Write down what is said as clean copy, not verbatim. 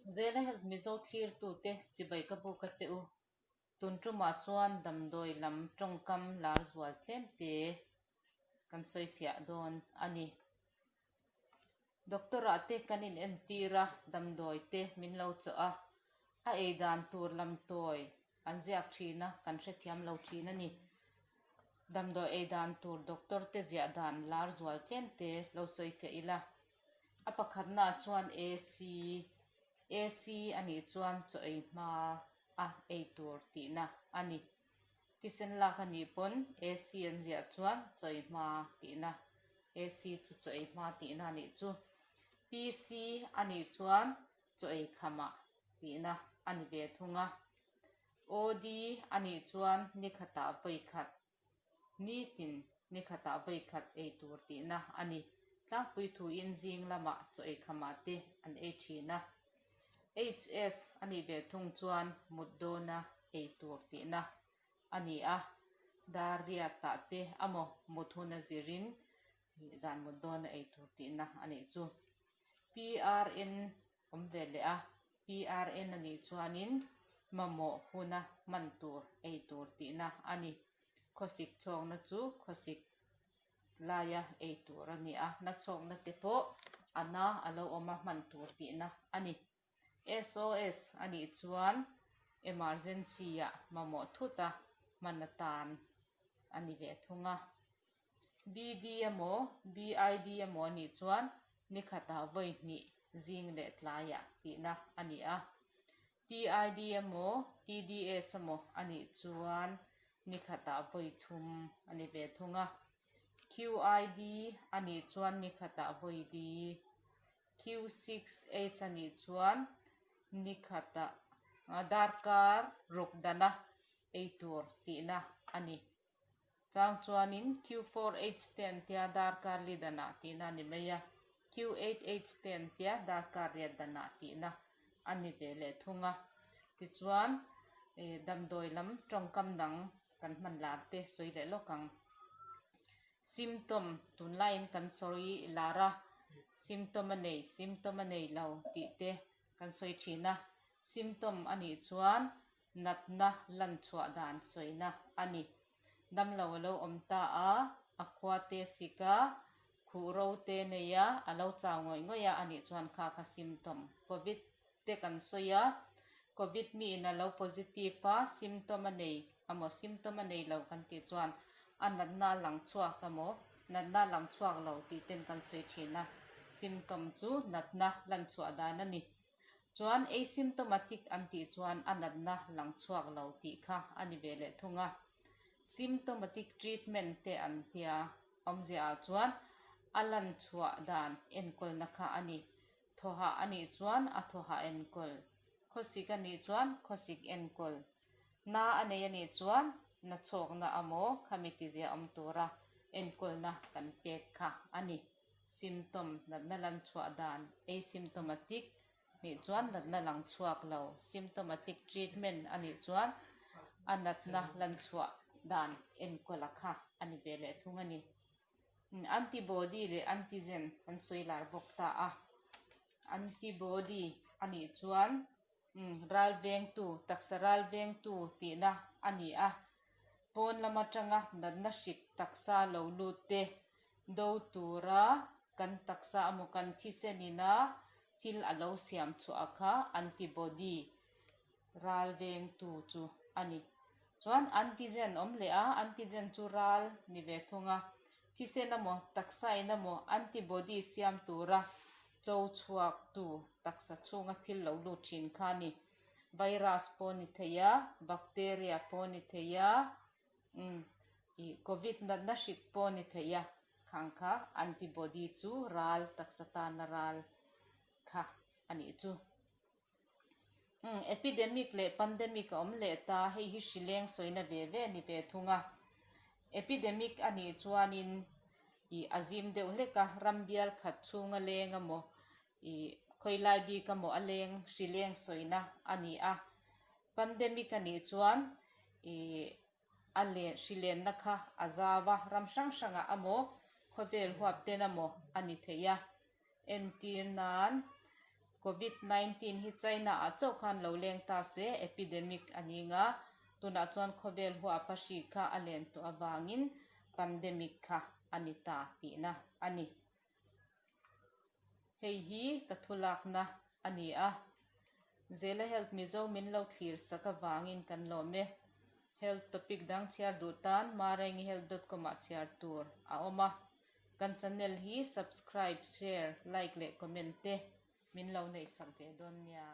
Zela Health Mizo thlirtute chibai ka buk a che u. Tun tumah chuan damdawi lam tawngkam lar zual tlem te kan sawi fiah dawn a ni. Doctor ah te kan in entir a, damdawi te min lo chawh a, a ei dan tur lam tawi an ziak thin a, kan hrethiam lo thin a ni. Damdawi ei dan tur doctor te ziah dan lar zual tlem te lo sawi fiah ila. A pakhatnaah chuan AC, AC a nih chuan chaw ei hma a ei tur tihna a ni. Thisen lak a nih pawn AC an ziah chuan chaw ei hma tihna, AC chu chaw ei hma tihna a nih chu. PC a nih chuan chaw ei khamah tihna a ni ve thung a. OD a nih chuan ni khatah vawi khat Nitin ni khatah vawi khat ei tur tihna a ni. Tlangpui thuin zing lamah chaw ei khamah te an ei thin a. HS a nih ve thung chuan mut dawna ei tur tihna a ni a. Dar riatah te amaw mut huna zirin zan mut dawna ei tur tihna a nih chu. PRN awm ve leh a, PRN a nih chuanin mamawh huna hman tur ei tur tihna a ni. Khawsik chhawkna chu khawsik laia ei tur a ni a, na chhawkna te pawh a na a lo awm a hman tur tihna a ni. SOS a nih chuan emergency ah mamawh thut a hman atan a ni ve thung a. BD emaw BID emaw a nih chuan ni khatah vawi hnih zing leh tlaiah tihna a ni a. TID emaw TDS emaw a nih chuan ni khatah vawi thum a ni ve thung a. QID a nih chuan ni khatah vawi li. Q6H a nih chuan ni khatah darkar ruk dana ei tur tihna a ni. Chang chuanin Q4H te an tia darkar li danah tihna a ni mai a, Q8H te an tia darkar riat danah tihna a ni ve leh thung a. Tichuan damdawi lam tawngkam dang kan hman lar te sawi leh lawk ang. Symptom tunlaiin kan sawi lar a, symptom a nei, symptom a nei lo tih te kan sawi thin a. Symptom a nih chuan Natna lan chhuah dan sawina a ni. Damlo a lo awm ta a, a khua te sik a, khuh ro te nei a, a lo chau ngawih ngawih a, a nih chuan kha kha symptom Covid te kan sawi a, Covid mi in a lo positive a, symptom a nei amaw symptom a nei lo kan tih chuan a natna a lang chhuak amaw natna a lang chhuak lo tih ten kan sawi thin a, symptom chu natna lan chhuah dan a ni. Chuan asymptomatic an tih chuan a natna lang chhuak lo tih kha a ni ve leh thung a. Symptomatic treatment te an tia awmzia ah chuan a lan chhuah dan enkawlna kha a ni. Thawhah a nih chuan a thawhah enkawl, khawsik a nih chuan khawsik enkawl, na a nei a nih chuan na chhawkna amaw khami tizia awm tura enkawlna kan pek kha a ni. Symptom, natna lan chhuah dan, asymptomatic, nih chuan natna lang chhuak lo, symptomatic treatment a nih chuan a natna lan chhuah dan enkawl a kha a ni ve leh thung a ni. Antibody leh antigen kan sawi lar bawk ta a, antibody a nih chuan ral vengtu, taksa ral vengtu tihna a ni a, pawn lam atanga natna hrik taksa lo lut te do tura kan taksa emaw kan thisen ina thil a lo siam chhuah kha antibody ral vengtu chu a ni. Chuan antigen awm leh a, antigen chu ral ni ve thung a, thisen emaw taksa in emaw antibody siam tura cho chhuak tu taksa chhunga thil lo lut thin kha a ni. Virus pawh ni thei a, bacteria pawh ni thei a, umm ih covid natna hrik pawh ni thei a, khang kha antibody chu ral taksa tana ral kha a nih chu. Umm epidemic leh pandemic a awm leh ta, hei hi hrileng sawina ve ve a ni ve thung a. Epidemic a nih chuanin ih a zim deuh hlek a, ram bial khat chhunga leng emaw ih khawilai bik emaw a leng hrileng sawina a ni a. Pandemic a nih chuan ih a len hrilenna kha a zau a, ram hrang hrangah emaw khawvel huap ten emaw a ni thei a. Entir nan. Covid 19 hi China ah chauh khan lo leng ta se epidemic a ni nga, tunah chuan khawvel huapa hri kha a len tawh avangin pandemic kha a ni ta tihna a ni. Hei hi ka thulakna a ni a. Zela Health Mizo min lo thlir sak avangin kan lawm e. Health topic dang chhiar duh tan marengihealth dot com ah chhiar tur a awm a. Kan channel hi subscribe, share, like leh comment te min lo neih sak ve dawn nia.